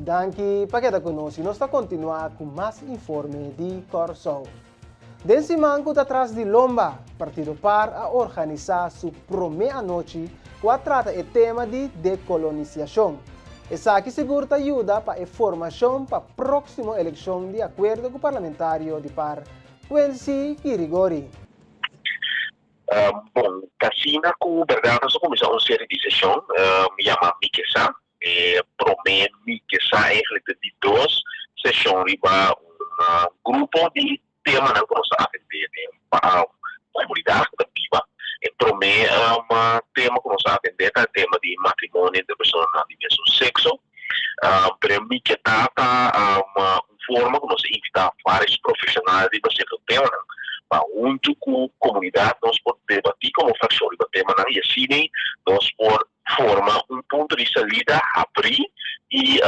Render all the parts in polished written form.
Danki pa keda ku nos i nos ta kontinuá ku mas informe di Kòrsou. Den siman ku ta tras di lomba, Partido par a organisá su promé anochi ku a trata e tema di dekolonisiashon. Esaki sigur ta yuda pa e formashon pa próksimo elekshon di akuerdo ku parlamentario di par, Quincy Girigori. Bon, ta asina ku bèrdat nos a kuminsá un serie di seshon yama Mi Ke Sa. E promé Mi Ke Sa eigentlik ta di dos seshon riba un grupo di temanan ku nos ta atendé den komunidat ku ta biba. E promé tema ku nos a atendé ta e tema di matrimonio entre personanan di mesun sekso. Pero mi ke ta ta un forma ku nos a invitá vários profeshonal riba sierto temanan pa huntu ku komunidat nos por debatí komo frakshon riba temanan i asina nos por forma un punto di salida habrí i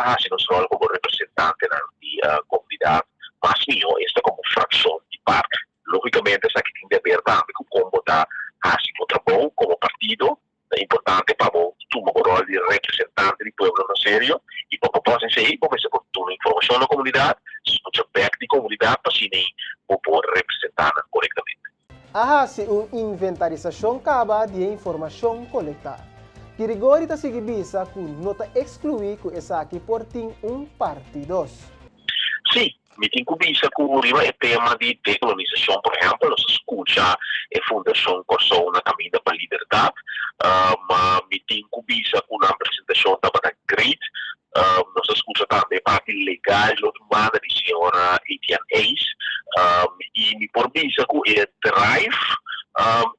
hasi nos ròl komo representantenan di komunidat mas mihó, esta komo frakshon di par. Lógikamente esaki tin di haber tambe ku kon bo ta hasi bo trabou komo partido. Ta importante pa bo tuma bo ròl di representante di pueblo na serio i pa bo por hasi esei bo mester por duna informashon na komunidat, skucha bèk di komunidat pa asina bo por representá nan korektamente. A hasi un inventarisashon kaba di e informashon kolektá. Girigori ta sigui bisa ku no ta ekskluí ku esaki por tin un parti dos. Sí, mi tin ku bisa ku riba e tema di dekolonisashon, por ehèmpel, nos a skucha e Fundashon Kòrsou na Kaminda pa Libertat. Ma mi tin ku bisa ku nan presentashon tabata great. Nos a skucha tambe e parti legal di otro banda di señor Etienne Eis. I mi por bisa ku e drive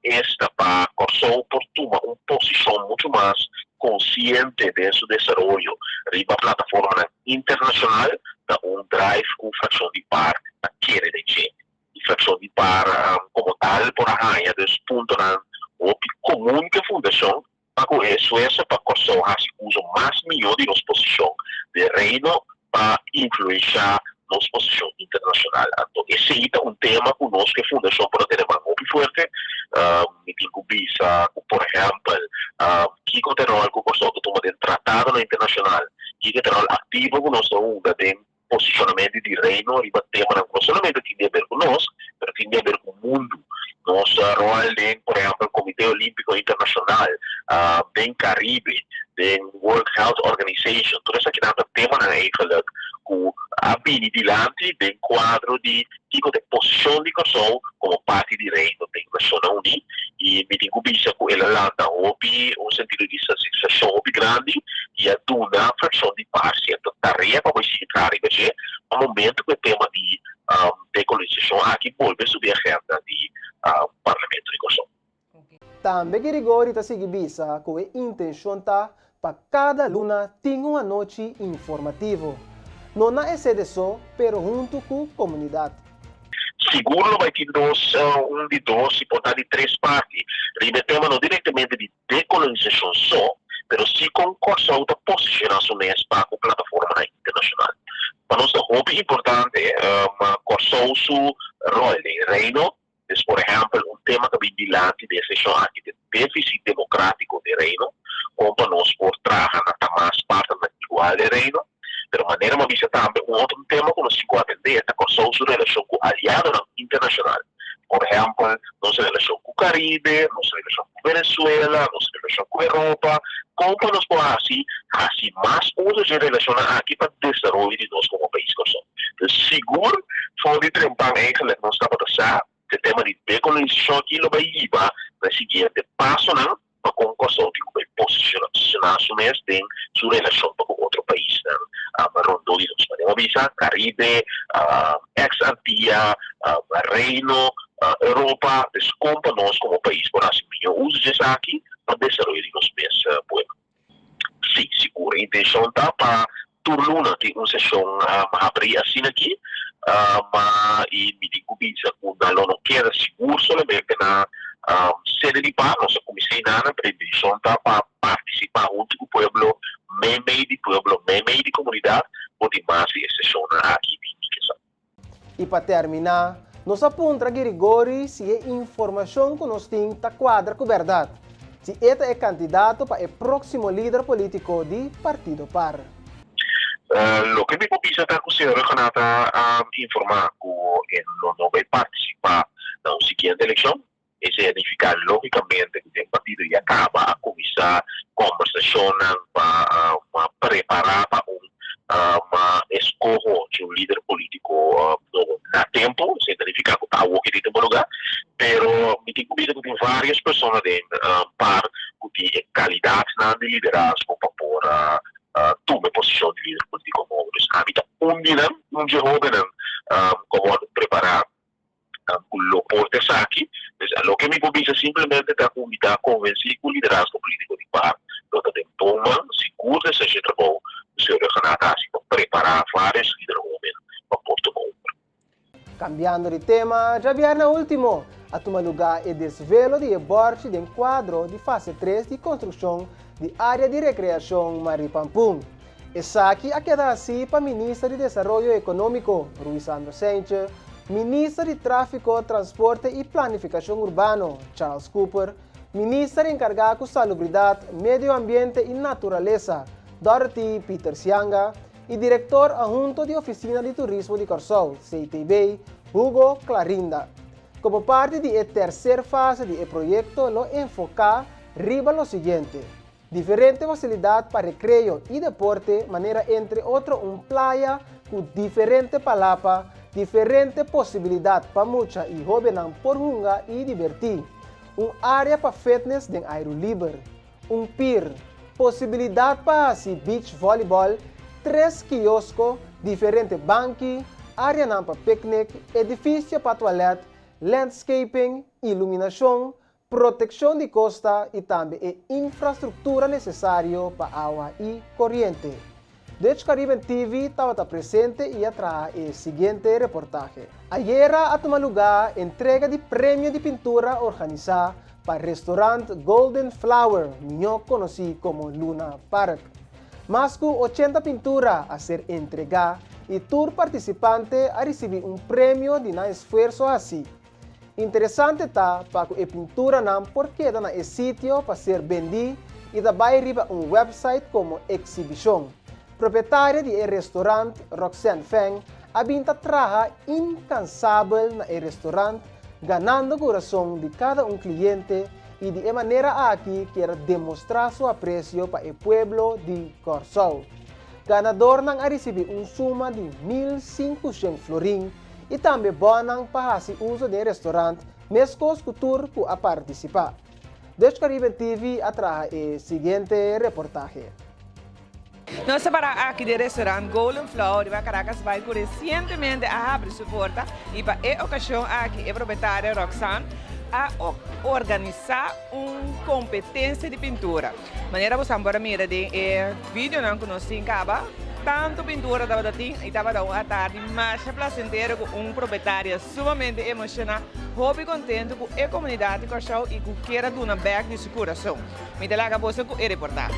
esta pa Kòrsou por tuma un posishon muchu mas konsiente den su desaroyo riba plataformanan internashonal ta un drive ku frakshon di par ta kere den dje. I frakshon di par komo tal por a haña dus puntonan hopi komun ku e fundashon pa ku e esfuerso pa Kòrsou hasi uso mas mihó di nos posishon den Reino pa influenshá nos posishon internashonal. Anto esei ta un tema ku nos ku e fundashon por a tene man hopi fuerte. Mi tin ku bisa ku por ehèmpel kiko ta e ròl ku Kòrsou ta tuma den tratadonan internashonal, kiko ta e ròl aktivo ku nos ta hunga den posishonamentu di Reino riba temanan ku no solamente tin di haber ku nos, pero tin di haber ku mundu. Nos ròl den, por ehèmpel, Komité Olímpiko Internashonal, den Karibe, den World Health Organization, tur esakinan ta temanan eigenlik ku a bini dilanti den kuadro di kiko ta e posishon di Kòrsou komo parti di Reino den Nashonnan Uní. I mi tin ku bisa ku el a lanta hopi un sentido di satisfakshon hopi grandi i a duna frakshon di par sierto tarea pa bo sigui traha riba dje pa momento ku e tema di dekolonisashon aki bolbe subi agenda di Parlamento di Kòrsou. Tambe Girigori ta sigui bisa ku e intenshon ta pa kada luna tin un anochi informativo. No na e sede so, pero huntu ku komunidat. Sigur lo bai tin dos, un di dos i por ta di tres parti riba e tema no direktamente di dekolonisashon so, pero si kon Kòrsou ta posishoná su mes pa ku plataformanan internashonal. Pa nos ta hopi importante Kòrsou su ròl den Reino. Pues por ehèmpel un tema ta bin dilanti den e seshon aki ta e défisit demokrátiko den Reino, kon pa nos por traha na ta mas partnernan igual den Reino. Pero manera mi a bisa tambe un otro tema ku nos tin ku atendé ta Kòrsou su relashon ku aliadonan internashonal. Por ehèmpel nos relashon ku Karibe, nos relashon ku Venezuela, nos relashon ku Europa, kon pa nos por hasi hasi mas uso dje relashonnan aki pa desaroyo di nos komo pais Kòrsou. Pues sigur for di trempan eigenlijk nos tabata sa ku e tema di dekolonisashon aki lo bai hiba na e siguiente pasonan pa kon Kòrsou tin ku bai posishoná su mes den su relashon pa ku otro paisnan rondó di nos. Manera bo bisa, Karibe, ex Antia, Reino, Europa, pues kon pa nos komo pais por hasi mihó uso di esaki pa desaroyo di nos mes pueblo. Sí, sigur. E intencion ta pa tur luna tin un sesion habri asina aki, ma y mi tin cu bisa cu nan lo no keda sigur solamente na sede di par, nos a cuminsa eynan, pero e intencion ta pa participa hunto cu pueblo, meimei di pueblo, meimei di comunidad, por tin mas di e sesionnan aki di Mikesa. I pa terminá, nos a puntra Girigori si e informashon ku nos tin ta kuadra ku bèrdat, si e ta e kandidato pa e próksimo lider polítiko di Partido par. Loke mi por bisa ta ku señor Rhuggenaath a informá ku e lo no bai partisipá na un siguiente elekshon. Esei a nifiká lógikamente ku den partido ya kaba a kuminsá kòmbersashonnan pa prepará pa un eskoho di un lider polítiko nobo na tempu. Esei ta nifiká ku ta awor ke tin ta por lugá. Pero mi tin ku bisa ku tin vários persona den par ku tin e kalidatnan di liderazgo pa por tuma e posishon di lider polítiko nobo. Dus ami ta un di nan, un dje hóbennan ku a wòrdu prepará ku lo por ta esaki. Dus loke mi por bisa simplemente ta ku mi ta konvensí ku liderazgo polítiko di par lo ta den bon man, sigur den sesio di trabou ku señor Rhuggenaath a hasi pa prepará vários lider hóben pa por tuma over. Kambiando di tema, djabièrnè último a tuma lugá e desvelo di e bòrchi den kuadro di fase tres di konstrukshon di área di rekreashon Marie Pampun. Esaki a keda hasí pa Minister di Desaroyo Ekonómiko, Ruisandro Seintje, Minister di Tráfiko, Transporte i Planifikashon Urbano, Charles Cooper, Minister enkargá ku Salubridat, Medio Ambiente i Naturalesa, Dorothy Pietersz-Janga, i Direktor Ahunto di Ofisina di Turismo di Kòrsou, CTB, Hugo Clarinda. Komo parti di e terser fase di e proyekto lo enfoká riba lo siguiente, Diferente fasilidat pa rekreo i deporte manera entre otro un playa ku diferente palapa, diferente posibilidat pa mucha i hóbennan por hunga i dibertí, un área pa fitness den airu liber, un pir, posibilidat pa hasi beach volleyball, tres kiosko, diferente banki, áreanan pa piknik, edifisio pa tualèt, landscaping, iluminashon, protekshon di kosta i tambe e infrastruktura nesesario pa awa i koriente. Dutch Caribbean TV tabata presente i a traha e siguiente reportahe. Ayera a tuma lugá entrega di premio di pintura organisá pa restaurant Golden Flower, mihó konosí komo Luna Park. Mas ku ochenta pintura a ser entregá i tur partisipante a risibí un premio di nan esfuerso hasí. Interesante ta pa ku e pinturanan por keda na e sitio pa ser bendí i ta bai riba un website komo eksibishon. Propietaria di e restorant, Roxanne Feng, a bin ta traha inkansabel na e restorant ganando kurason di kada un kliente i di e manera aki kier a demostrá su apresio pa e pueblo di Kòrsou. Ganadornan a risibí un suma di 1500 florin i tambe bònnan pa hasi uso den restorant meskos ku tur ku a partisipá. Dutch Caribbean TV a traha e siguiente reportahe. Nos ta para aki den restaurant Golden Flower riba Caracas Bay ku resientemente a habri su porta i pa e okashon aki e propietario Roxanne a organisá un kompetensia di pintura. Manera bo san por a mira den e videonan ku nos tin kaba, tantu pintura tabata tin i tabata un atardi masha plasentero ku un propietario sumamente emoshoná, hopi kontentu ku e komunidat di Kòrsou i ku kier a duna bèk di su kurason. Mi ta laga boso ku e reportahe.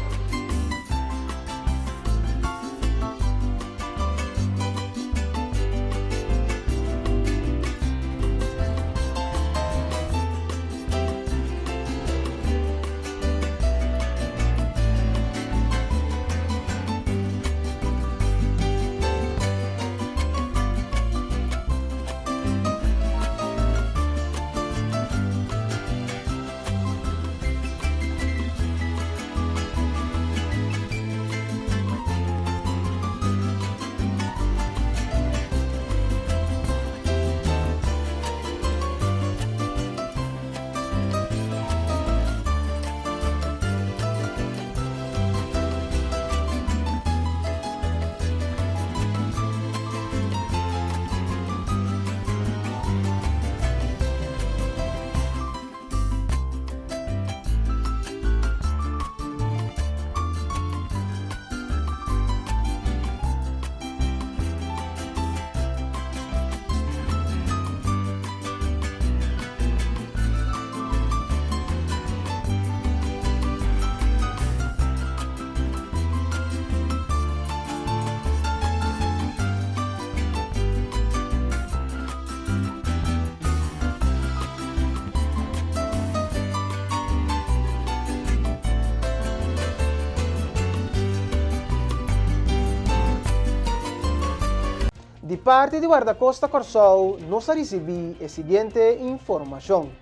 parti di Wardakosta Kòrsou nos a risibí e siguiente informashon.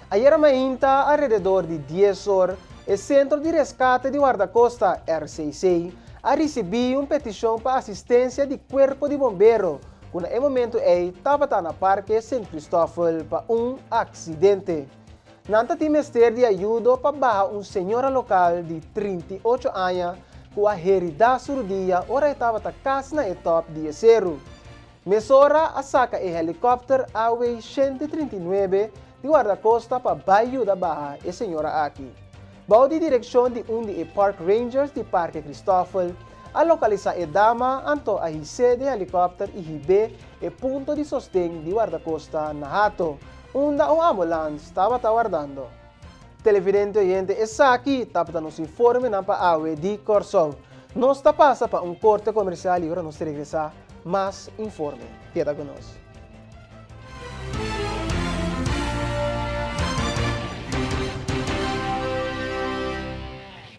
Ayera mainta alrededor di dies or e Sentro di Reskate di Wardakosta, RCC, a risibí un petishon pa asistensia di kuerpo di bombero ku na e momentu ei tabata na Parke Sint Christoffel pa un aksidente. Nan ta tin mester di ayudo pa baha un señora lokal di 38 aña ku a heridá su rudia ora e tabata kas na e tòp di e seru. Mesora a saka e helikòpter AW 139 di Wardakosta pa bai yuda baha e señora aki. Bou di direkshon di un di e park rangers di Parke Christoffel, a lokalisá e dama anto a his'é den helikòpter i hib'é e punto di sosten di Wardakosta na Hato, unda un ambulans tabata wardando. Televidente oyente esaki tabata nos informenan pa awe di Kòrsou. Nos ta pasa pa un korte komersial i ora nos regresá mas informe. Keda ku nos.